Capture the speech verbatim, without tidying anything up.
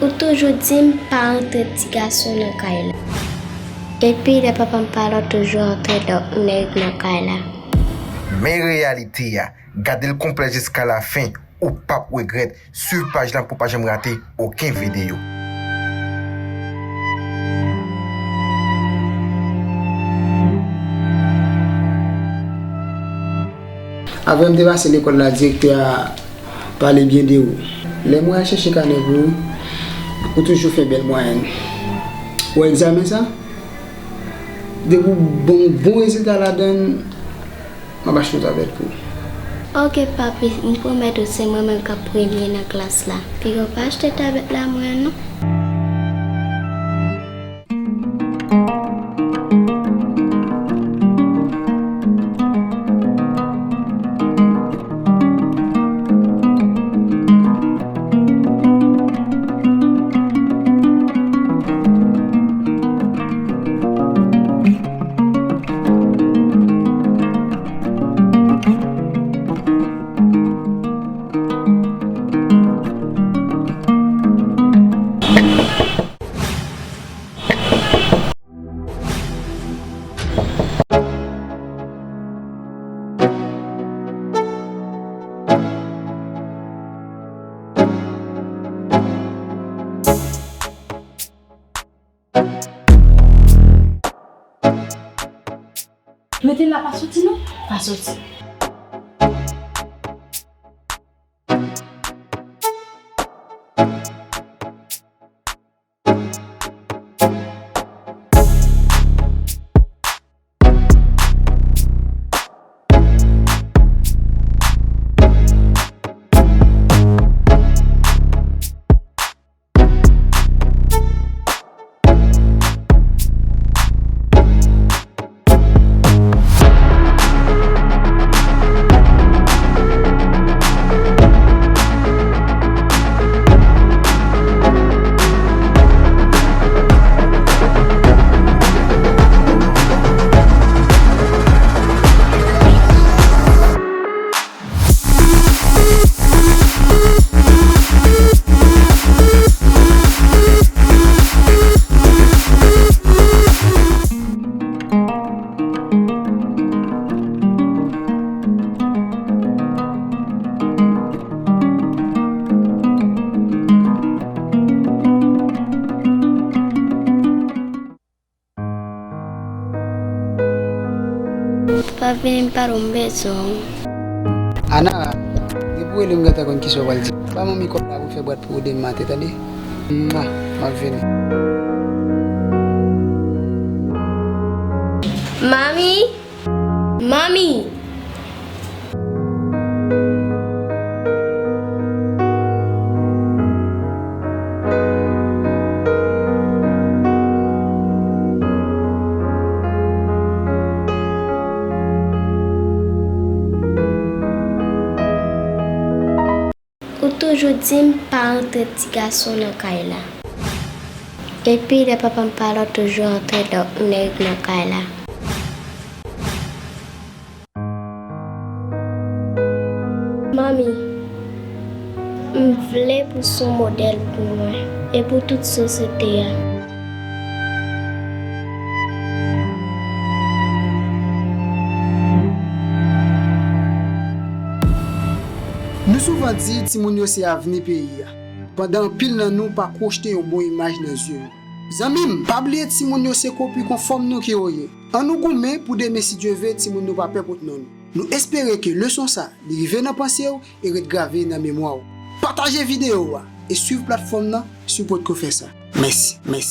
Ou toujou di m pa antre ti gason nan kay la. Epi lè papa m pa la, w toujou antre dòk nèg nan kay la. Men reyalite a. Gade l konplè jiska lafen, ou p ap regrèt. Swiv paj la pou w pa janm rate okenn videyo. Apre m te pase lekòl la, direktè a pale byen de ou. Lè mwen al chèche kanè pou ou, ou toujou fè bèl mwayèn. Ou wè egzamen sa? Depi w ban m bon rezilta ladan l, m ap achte yon tablèt pou ou. Oke, papi, m pwomèt ou se mwen menm k ap premye nan klas la. Piga w pa achte tablèt la mwen an non. Mete l la, pa soti non. Pa soti. Pa vini m pale w, m bezwen w. Ana, depi w rele m gentan konn kisa w pral di. Ba manmi kòb la pou fè bwat pou ou demen maten, tande? Mwa, m ap vini. Manmi! Manmi! Ou toujou di m pa antre ti gason nan kay la. Epi lè papa m pa la, w toujou antre dòk nèg nan kay la. Manmi, m vle pou w se yon modèl pou mwen e pou tout sosyete a. Nou souvan di timoun yo se avni peyi a, pandan anpil nan nou pa pwojte yon bon imaj nan zye yo. Zanmi m, pa bliye timoun yo se kopi konfòm nou ke yo ye. Ann nou goumen pou demen, si Dye ve, timoun nou pa pè pot non nou. Nou espere ke leson sa, li rive nan panse w e ret grave nan memwa w. Pataje videyo a e swiv platfòm nan, sipòte k fè sa. Mèsi, mèsi.